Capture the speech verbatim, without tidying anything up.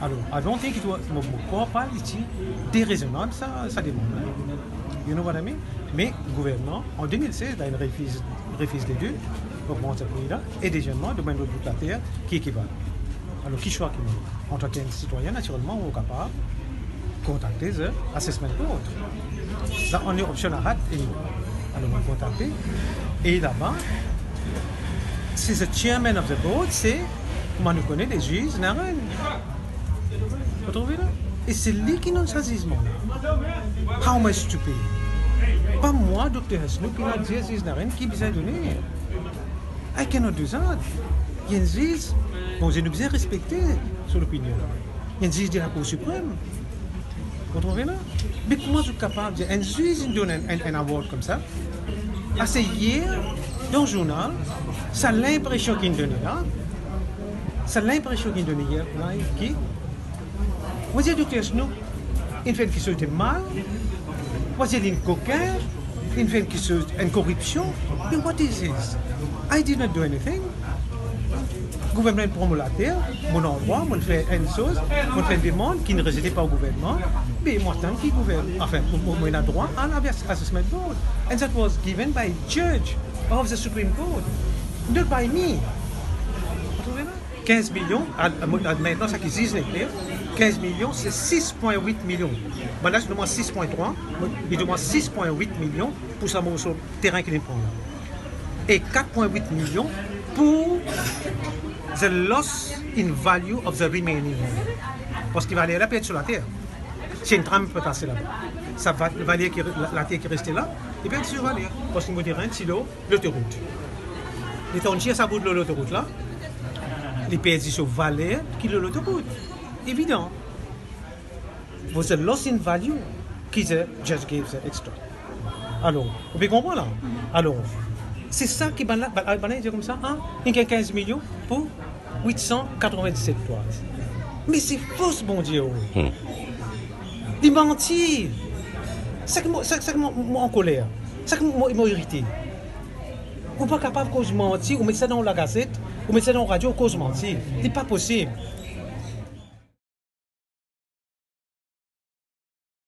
Alor, I don't think it was, mo, mo krwar pa li ti derezonab sa, sa demann la. You know what I mean? Me gouvernman, an de mil sez, la, inn refiz, refiz ledu, ogmant sa pri la, e dezieman, domann lot bout later ki ekivalan. Alor, ki swa ki mo, antanki enn sitwayin, natirelman, ou kapav kontakte the assessment board. The only option I had, e, alor, mo kontakte. E laba, se the chairman of the board, se, kouma nou kone, le ziz Naren. Ou trouve la? E se li ki donn sa zizman la. How much to pay? Pa mwa, Dokter Hassanouk, ki inn dir ziz Naren ki bizin done. I cannot do that. Enn ziz, bon, nou bizin respekte so lopinion. Enn ziz de Lakour Siprem. Ou trouve la? Me kouma zot kapav dir enn ziz inn donn enn, enn, enn award koumsa? Ase yer, dan zournal, sa linpresion ki inn done la, sa linpresion ki inn done yer la, ki, ou dir Dokter Hassanouk inn fer enn kiksoz de mal, ou dir li enn kokin, inn fer enn kiksoz, enn koripsion. But what is this? I did not do anything. Gouvernman pran mo later, mo landrwa, mo fer enn soz, mo fer enn demann ki inn rezete par gouvernman. Me mo atann ki gouvernman, anfin, mo, mo, mo ena drwa al avek assessment board. And that was given by judge of the Supreme Court, not by me. Ou trouve la? Kinz milion, al, al, al, aster sa ki ziz Leclerc, kinz milion, se sis pwin wit milion. Bann la, zot demann sis pwin trwa, li demann sis pwin wit milion pou sa morso terin ki li pran la. E kat pwin wit milion pou the loss in value of the remaining land. Parski valer la perdi so later. Si enn tram pe pase laba, sa va-, valer ki re-, la, later ki reste la, li perdi so valer. Parski mo terin ti lor lotorout. Letan tir sa bout lor lotorout la, li perdi so valer ki lor lotorout. Evidan. Was a loss in value ki the judge gave the extra. Alor, ou pe konpran la? Alor, se sa ki bann la, bann, bann la dir koumsa, ah, inn gagn kinz milion pou wit san katrovin-diset toiz. Me se fos, Bondie, oh. Hmm. Li manti. Sa ki mo, sa, sa ki mo, mo ankoler. Sa ki mo, mo irite. Ou pa kapav koz manti, ou met sa dan lagazet, ou met sa dan radio, ou koz manti. Li pa posib.